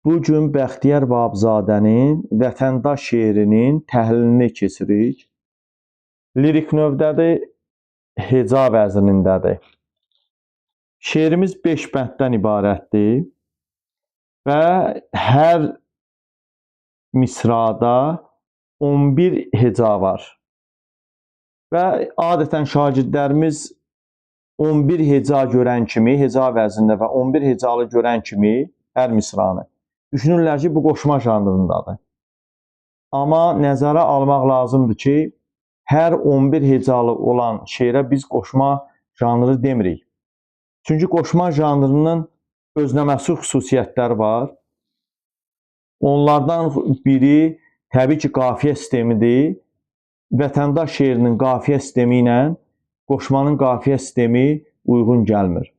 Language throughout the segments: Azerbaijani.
Bu gün Bəxtiyar Vahabzadənin Vətəndaş şeirinin təhlilini keçirik. Lirik növdədir, heca vəznindədir. Şeirimiz 5 bənddən ibarətdir və hər misrada 11 heca var. Və adətən şagirdlərimiz 11 heca görən kimi, heca vəznində və 11 hecalı görən kimi hər misranı düşünürlər ki, bu qoşma janrındadır. Amma nəzərə almaq lazımdır ki, hər 11 hecalı olan şeirə biz qoşma janrı demirik. Çünki qoşma janrının özünəməxsus xüsusiyyətləri var. Onlardan biri təbii ki, qafiyə sistemidir. Vətəndaş şeirinin qafiyə sistemi ilə qoşmanın qafiyə sistemi uyğun gəlmir.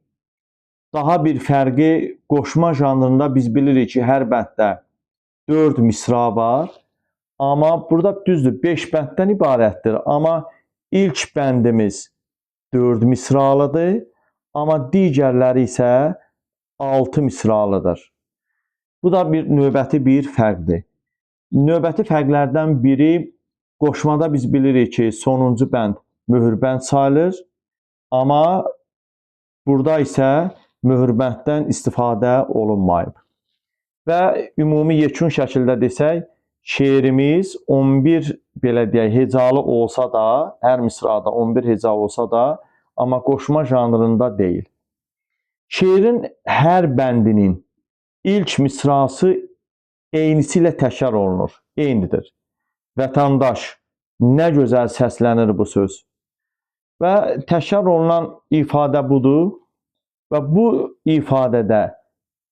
Daha bir fərqi qoşma janrında biz bilirik ki, hər bənddə 4 misra var. Amma burada düzdür, 5 bənddən ibarətdir. Amma ilk bəndimiz 4 misralıdır, amma digərləri isə 6 misralıdır. Bu da bir növbəti bir fərqdir. Növbəti fərqlərdən biri qoşmada biz bilirik ki, sonuncu bənd möhürbənd sayılır, amma burada isə möhürbənddən istifadə olunmayıb. Və ümumi yekun şəkildə desək, şeirimiz 11 belə deyək, hecalı olsa da, hər misrada 11 heca olsa da, amma qoşma janrında deyil. Şeirin hər bəndinin ilk misrası eynisi ilə təkrar olunur, eynidir. Vətəndaş, nə gözəl səslənir bu söz. Və təkrar olunan ifadə budur. Və bu ifadədə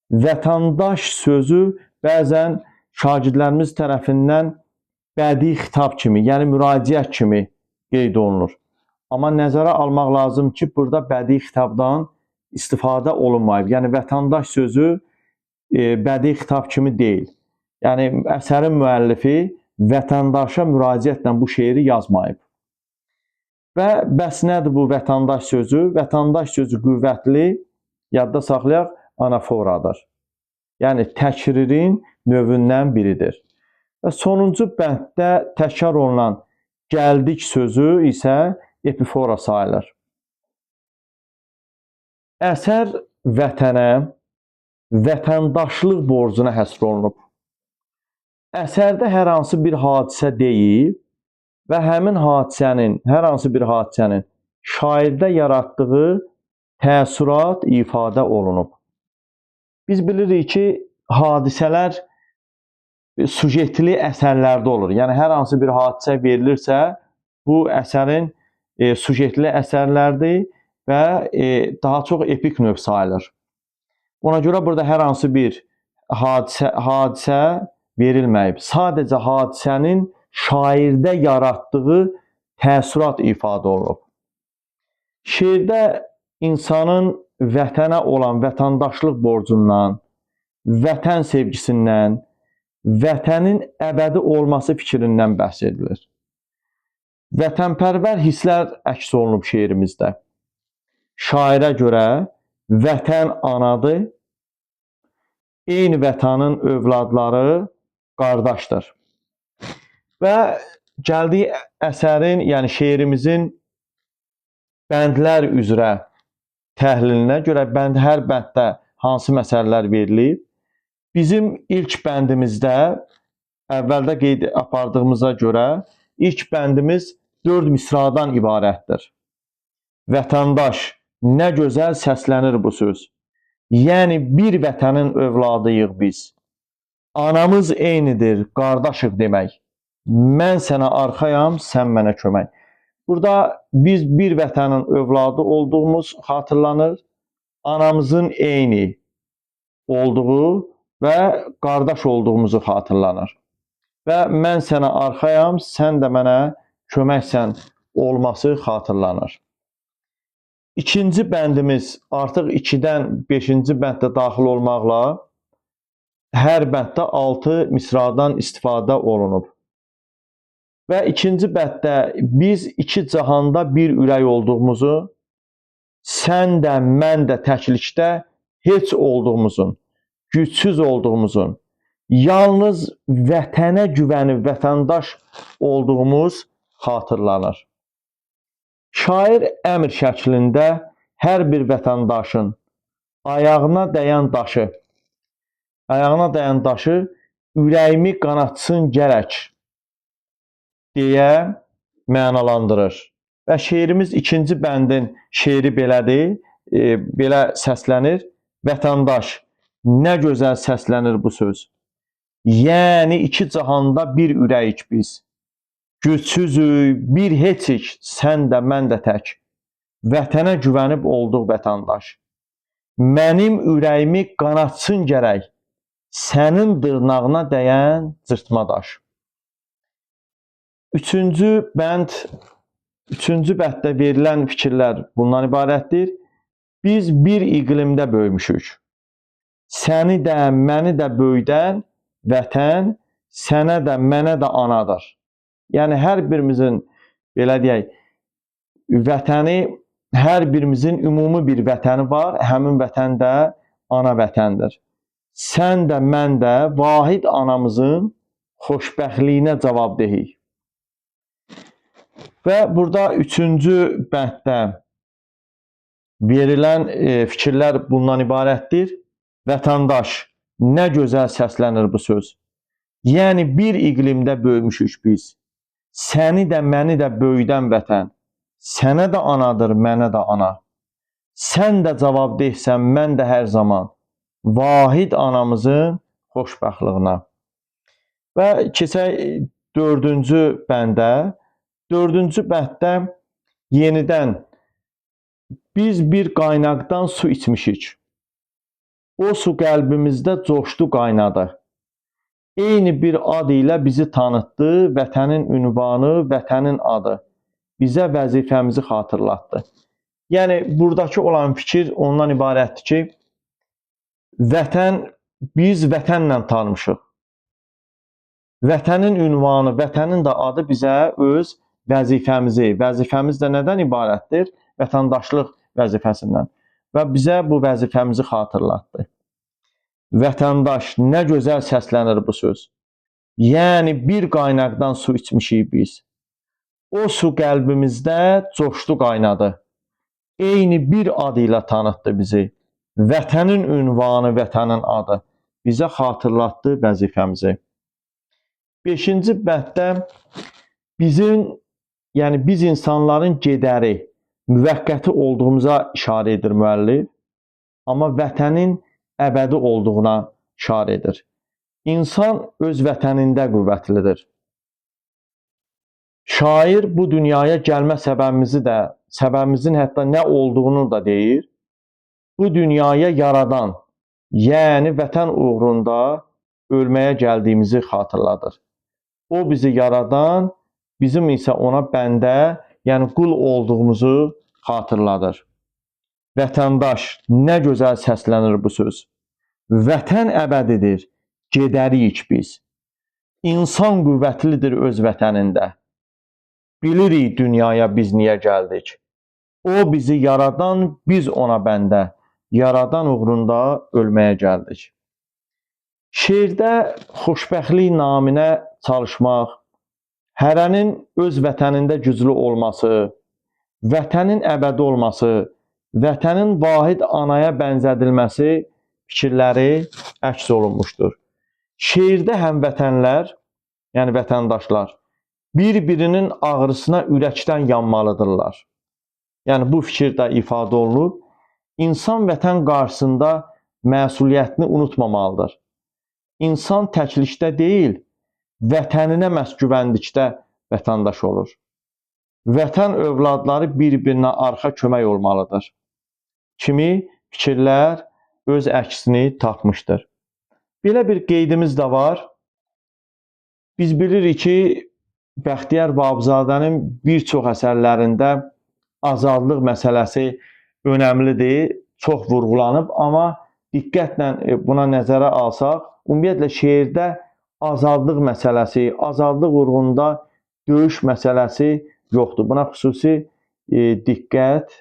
vətəndaş sözü bəzən şagirdlərimiz tərəfindən bədii xitab kimi, yəni müraciət kimi qeyd olunur. Amma nəzərə almaq lazım ki, burada bədii xitabdan istifadə olunmayıb. Yəni vətəndaş sözü bədii xitab kimi deyil. Yəni əsərin müəllifi vətəndaşa müraciətlə bu şeiri yazmayıb. Və bəs nədir bu vətəndaş sözü? Vətəndaş sözü qüvvətli, yadda saxlayaq, anaforadır. Yəni təkririn növündən biridir. Və sonuncu bənddə təkrar olunan gəldik sözü isə epifora sayılır. Əsər vətənə, vətəndaşlıq borcuna həsr olunub. Əsərdə hər hansı bir hadisə deyil və həmin hadisənin, hər hansı bir hadisənin şairdə yaratdığı təəssürat ifadə olunub. Biz bilirik ki, hadisələr sujetli əsərlərdə olur. Yəni hər hansı bir hadisə verilirsə, bu əsərin sujetli əsərlərdir və daha çox epik növ sayılır. Ona görə burada hər hansı bir hadisə verilməyib. Sadəcə hadisənin şairdə yaratdığı təəssürat ifadə olunub. Şeirdə insanın vətənə olan vətəndaşlıq borcundan, vətən sevgisindən, vətənin əbədi olması fikrindən bəhs edilir. Vətənpərvər hisslər əks olunub şeirimizdə. Şairə görə vətən anadır, eyni vətənin övladları qardaşdır. Və gəldik əsərin, yəni şeirimizin bəndlər üzrə təhlilinə görə hər bənddə hansı məsələlər verilib. Bizim ilk bəndimizdə əvvəldə qeyd apardığımıza görə ilk bəndimiz 4 misradan ibarətdir. Vətəndaş, nə gözəl səslənir bu söz. Yəni bir vətənin övladıyıq biz. Anamız eynidir, qardaşıq demək. Mən sənə arxayam, sən mənə kömək. Burada biz bir vətənin övladı olduğumuz xatırlanır. Anamızın eyni olduğu və qardaş olduğumuzu xatırlanır. Və mən sənə arxayam, sən də mənə köməksən olması xatırlanır. İkinci bəndimiz artıq 2-dən 5-ci bənddə daxil olmaqla hər bənddə 6 misradan istifadə olunub. Və ikinci bənddə biz iki cahanda bir ürək olduğumuzu, sən də mən də təklikdə heç olduğumuzun, gücsüz olduğumuzun, Yalnız vətənə güvənib vətəndaş olduğumuz xatırlanır. Şair əmr şəklində hər bir vətəndaşın ayağına dəyən daşı, ürəyimi qanatsın gərək deyə mənalandırır. Və şeirimiz ikinci bəndin şeiri belədir, belə səslənir. Vətəndaş, nə gözəl səslənir bu söz. Yəni iki cahanda bir ürəyik biz. Gücsüzük, bir heçik, sən də, mən də tək. Vətənə güvənib olduq vətəndaş. Mənim ürəyimi qanatsın gərək, sənin dırnağına dəyən cırtma daş. Üçüncü bənd, üçüncü bənddə verilən fikirlər bundan ibarətdir. Biz bir iqlimdə böyümüşük. Səni də, məni də böyüdən vətən, sənə də, mənə də anadır. Yəni, hər birimizin, belə deyək, vətəni, hər birimizin ümumi bir vətəni var. Həmin vətən də ana vətəndir. Sən də, mən də vahid anamızın xoşbəxtliyinə cavab deyik. Və burada üçüncü bənddə verilən fikirlər bundan ibarətdir. Vətəndaş, nə gözəl səslənir bu söz. Yəni, bir iqlimdə böyümüşük biz. Səni də, məni də böyüdən vətən. Sənə də anadır, mənə də ana. Sən də cavab deysən, mən də hər zaman. Vahid anamızın xoşbəxtliyinə. Və keçək dördüncü bəndə. Dördüncü bənddə yenidən biz bir qaynaqdan su içmişik. O su qəlbimizdə coşdu, qaynadı. Eyni bir ad ilə bizi tanıtdı, vətənin ünvanı, vətənin adı. Bizə vəzifəmizi xatırlatdı. Yəni, buradakı olan fikir ondan ibarətdir ki, vətən, biz vətənlə tanımışıq. Vətənin ünvanı, vətənin də adı bizə öz vəzifəmizi, vəzifəmiz də nədən ibarətdir? Vətəndaşlıq vəzifəsindən. Və bizə bu vəzifəmizi xatırlatdı. Vətəndaş, nə gözəl səslənir bu söz. Yəni, bir qaynaqdan su içmişik biz. O su qəlbimizdə coşdu, qaynadı. Eyni bir ad ilə tanıtdı bizi. Vətənin ünvanı, vətənin adı bizə xatırlatdı vəzifəmizi. Beşinci bənddə bizim, yəni biz insanların gedəri, müvəqqəti olduğumuza işarə edir müəllif, amma vətənin əbədi olduğuna işarə edir. İnsan öz vətənində qüvvətlidir. Şair bu dünyaya gəlmə səbəbimizi də, səbəbimizin hətta nə olduğunu da deyir. Bu dünyaya yaradan, yəni vətən uğrunda ölməyə gəldiyimizi xatırladır. O bizi yaradan, bizim isə ona bəndə, yəni qul olduğumuzu xatırladır. Vətəndaş, nə gözəl səslənir bu söz. Vətən əbədidir, gedəriyik biz. İnsan qüvvətlidir öz vətənində. Bilirik dünyaya biz niyə gəldik. O bizi yaradan, biz ona bəndə. Yaradan uğrunda ölməyə gəldik. Şeirdə xoşbəxtlik naminə çalışmaq, hərənin öz vətənində güclü olması, vətənin əbədi olması, vətənin vahid anaya bənzədilməsi fikirləri əks olunmuşdur. Şeirdə həmvətənlər, yəni vətəndaşlar, bir-birinin ağrısına ürəkdən yanmalıdırlar. Yəni bu fikir də ifadə olunub. İnsan vətən qarşısında məsuliyyətini unutmamalıdır. İnsan təklikdə deyil, vətəninə məhz güvəndikdə vətəndaş olur. Vətən övladları bir-birinə arxa kömək olmalıdır. Kimi fikirlər öz əksini tapmışdır. Belə bir qeydimiz də var. Biz bilirik ki, Bəxtiyar Vahabzadənin bir çox əsərlərində azadlıq məsələsi önəmlidir, çox vurğulanıb, amma diqqətlə buna nəzərə alsaq, ümumiyyətlə şeirdə azadlıq məsələsi, azadlıq uğrunda döyüş məsələsi yoxdur. Buna xüsusi diqqət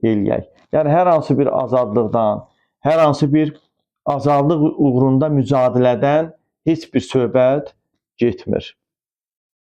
eləyək. Yəni, hər hansı bir azadlıqdan, hər hansı bir azadlıq uğrunda mücadilədən heç bir söhbət getmir.